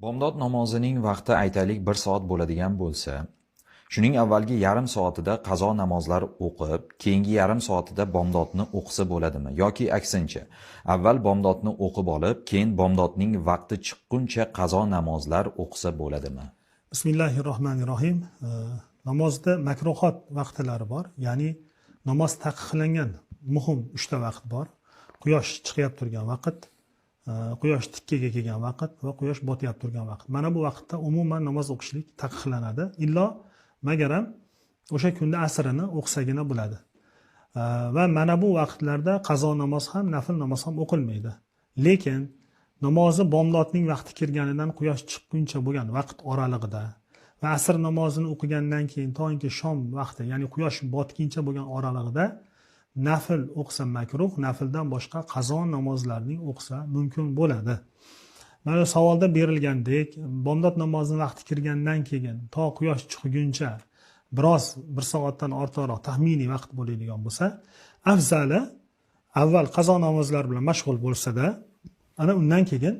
Bomdod namozining vaqti aytaylik 1 soat bo'ladigan bo'lsa, shuning avvalgi yarim soatida qazo namozlar o'qib, keyingi yarim soatida bomdodni o'qisa bo'ladimi yoki aksincha, avval bomdodni o'qib olib, keyin bomdodning vaqti chiqquncha qazo namozlar o'qisa bo'ladimi? Bismillahirrohmanirrohim. Namozda makruhot vaqtlari bor, ya'ni namoz taqiqlangan muhim 3 ta vaqt bor. Quyosh chiqyap turgan vaqt, quyosh tikkaga kelgan vaqt va quyosh botyap turgan vaqt. Mana bu vaqtda umuman namoz o'qishlik taqiqlanadi. Illo magaram o'sha kunda asrini o'qisagina bo'ladi. Va mana bu vaqtlarda qazo namoz ham, nafl namoz ham o'qilmaydi. Lekin namozi bomdodning vaqti kirganidan quyosh chiqquncha bo'lgan vaqt oralig'ida va asr namozini o'qigandan keyin toinki shom vaqti, ya'ni quyosh botguncha bo'lgan oralig'ida nafl o'qisa makruh, nafldan boshqa qazo namozlarning o'qisa mumkin bo'ladi. Mana savolda berilgandek, bomdod namozining vaqti kirgandan keyin to quyosh chiqguncha biroz 1 soatdan ortiqroq taxminiy vaqt bo'ladigan bo'lsa, afzali avval qazo namozlar bilan mashg'ul bo'lsa-da, ana undan keyin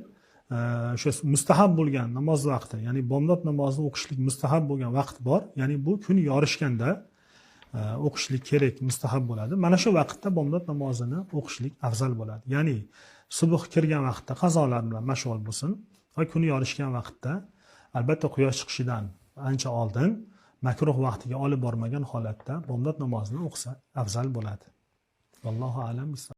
o'sha mustahab bo'lgan namoz vaqti, ya'ni bomdod namozini o'qishlik mustahab bo'lgan vaqt bor, ya'ni bu kun yorishganda o'qishlik kerak, mustahab bo'ladi. Mana shu vaqtda bomdod namozini o'qishlik afzal bo'ladi. Ya'ni subh kirgan vaqtda qazolar bilan mashg'ul bo'lsin va kun yorishgan vaqtda, albatta quyosh chiqishidan ancha oldin makruh vaqtiga olib bormagan holatda bomdod namozini o'qisa afzal bo'ladi. Vallohu a'lam.